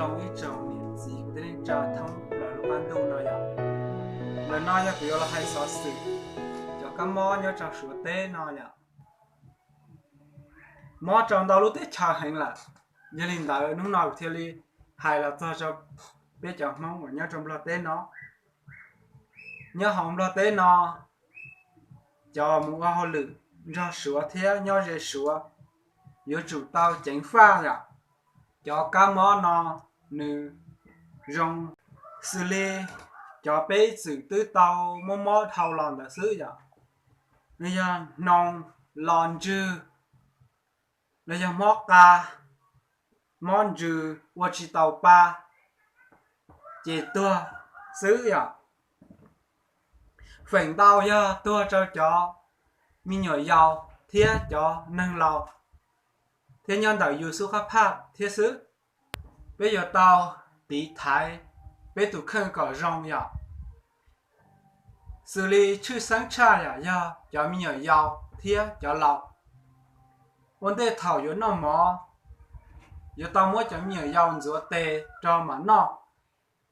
Zoo ib tsoom niam txiv kwv tij neej tsa thoob plaws lub qab ntuj no yom. Ntawm no yog kuv yuav los hais xov xwm cov kab mob nyob rau Suav teb no yom. Mob rau ntau lub teb chaws heev lawm, yog li ntawd hnub no kuv thiaj li hais los txog rau peb cov Hmoob uas nyob rau Nplog teb no. Nyob hauv Nplog teb no, cov mus ua hauj lwm nrog Suav thiab nyob ze Suav yuav tsum tau ceev faj yom. Cov kab mob no nws zoo xws li cov peb txwm twb tau mob mob dhau los ntawd xwb yom. Nws yog hnoos, los ntswg, los yog mob qa, mob ntsws ua tsis taus pa, ces tuag xwb yom. Feem ntau yog tuag rau cov me nyuam yaus thiab cov neeg laus, thiab nyob ntawm yus xub qab phaj thiab xwb. Peb yuav tau tiv thaiv peb tus kheej kom zoo yom. Xws li tshwj xeeb tshaj yom, yog cov me nyuam yaus thiab cov laus. Ua ntej thaum yuav noj mov, yuav tau muab cov me nyuam yaus ntxuav tes rau mam noj,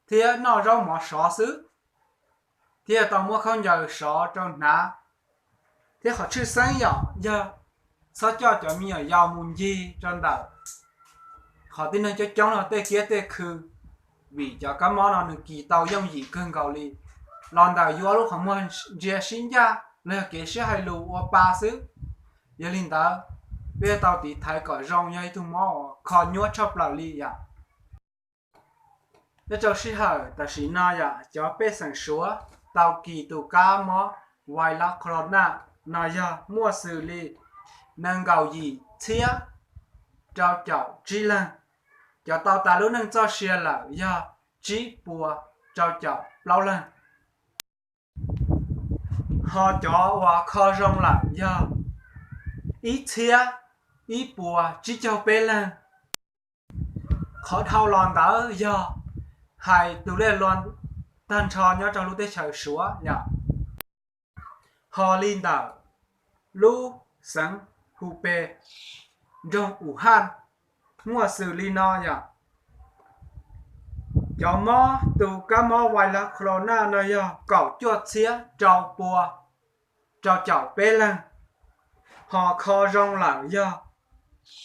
thiab noj zaub mov sov xwb, thiab tau muab khaub ncaws sov rau hnav. Thiab qhov tshwj xeeb yom, yog txhob coj cov me nyuam yaus mus ncig rau ntawm qhov tib neeg coob coob los tej kiab tej khw, vim cov kab mob no nws kis tau yooj yim kawg nkaus li. Los ntawm yuav lub qhov muag ntsia sib ncaj los yog kev sib hais lus ua pa xwb. Yog li ntawd, peb tau tiv thaiv kom zoo, yog ib tug mob uas kho nyuaj tshaj plaws li yom. Nyob rau sij hawm tam sim no yom, cov pej xeem Suav tau kis tus kab mob vais lav kho lo na no yog muaj xws li nees nkaum yim txhiab rau caum tsib leeg. Cov tau tas lub neej txoj sia lawm yog tsib puas rau caum plaub leeg. Ho cov uas kho zoo lawm yog ib txhiab ib puas tsib caug peb leeg. Qhov dhau los ntawd yog hais tus lej lua tag nrho nyob rau lub teb chaws Suav yom. Ho li ntawm lub xeev Hubei, nroog Wuhan, muaj xws li no yom. Cov mob tus kab mob vais lav kho lo na no yog kaum cuaj txhiab rau pua rau caum peb leeg. Ho kho zoo lawm yog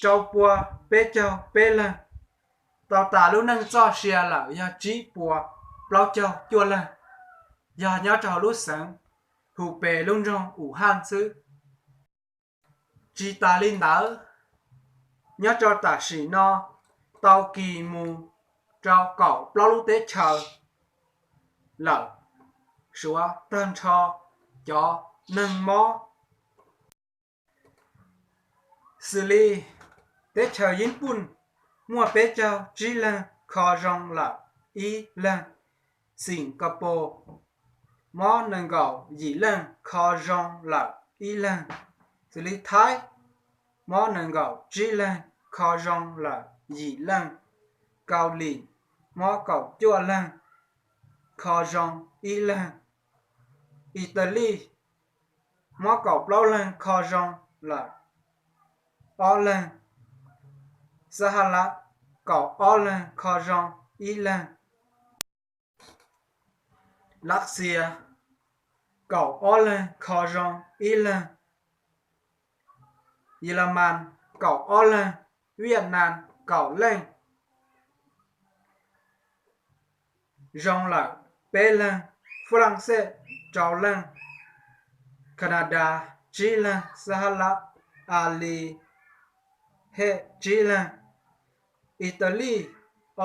rau pua peb caug peb leeg. Tau tas lub neej txoj sia lawm yog tsib puas plaub caug cuaj leeg, yog nyob rau hauv lub xeev Hubei lub nroog Wuhan xwb. Tsis tas li ntawd, nyob rau tam sim no tau kis mus rau kaum plaub lub teb chaws lawm, Suav tag nrho cov neeg mob. Xws li teb chaws Yiv Pun muaj peb caug tsib leeg kho zoo lawm ib leeg, Singapore mob nees nkaum yim leej kho zoo lawm ib leeg, xws li Thaib mob nees nkaum tsib leeg kho zoo lawm yim leej, Kaus Lim mob kaum cuaj leeg kho zoo ib leeg, Italy mob kaum plaub leeg kho zoo lawm ob leeg, Xab Hab Lab kaum ob leeg kho zoo ib leeg, Lav Xias kaum ob leeg kho zoo ib leeg, Yelamas kaum ob leeg, Vietnam kaum leej zoo lawm peb leeg, Fab Laj Xej rau leej, Canada tsib leeg, Xab Hab Lab Ali Hej tsib leeg, Italy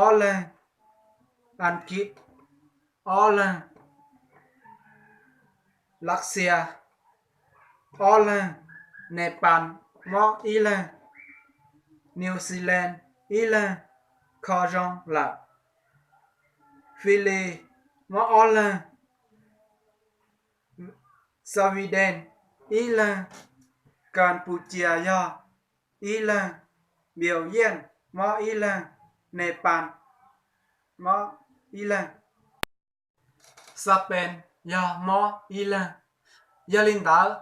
ob leeg, Askiv ob leeg, Lav Xias ob leeg, Nepal mob ib leeg, New Zealand ib leeg kho zoo lawm, Philippines mob ob leeg, Sweden ib leeg, Cambodia yog ib leeg, Vietnam mob ib leeg, Nepal mob ib leeg, Spain yog mob ib leeg. Yog li ntawd,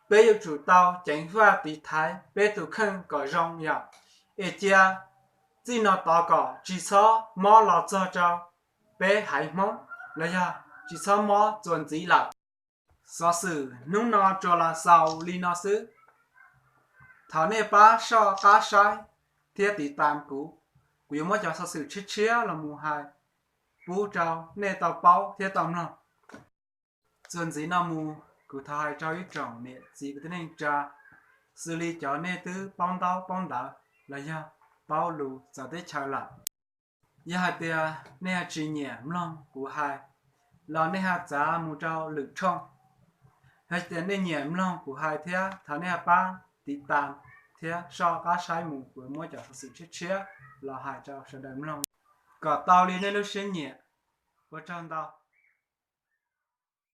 peb yuav tsum tau ceev faj tiv thaiv peb tus kheej kom zoo yom, es cia Txij no tod kom tsis txhob mob los txog rau peb haiv Hmoob los yog tsis txhob mob txuas ntxiv lawm. Xov xwm hnub no tsuas los xaus li no xwb. Thov nej pab soj qab saib thiab tiv tam kuv, kuv yuav muab cov xov xwm tshiab tshiab los mus hais pub rau nej tau paub thiab tau mloog. Txuas ntxiv no mus kuv thov hais rau ib tsoom niam txiv kwv tij neej tsa, xws li cov nej twb paub ntaub paub ntawv los yog paub lus txawv teb chaws lawm, yog hais tias nej ho tsis nyiam mloog kuv hais los nej ho txav mus rau lwm tshooj. Yog tias nej nyiam mloog kuv hais thiab thov nej ho pab tiv tam thiab soj qab saib mus, kuv muab cov xov xwm tshiab tshiab los hais rau sawv daws mloog kom tau li nej lub siab nyiam. Ua tsaug ntau.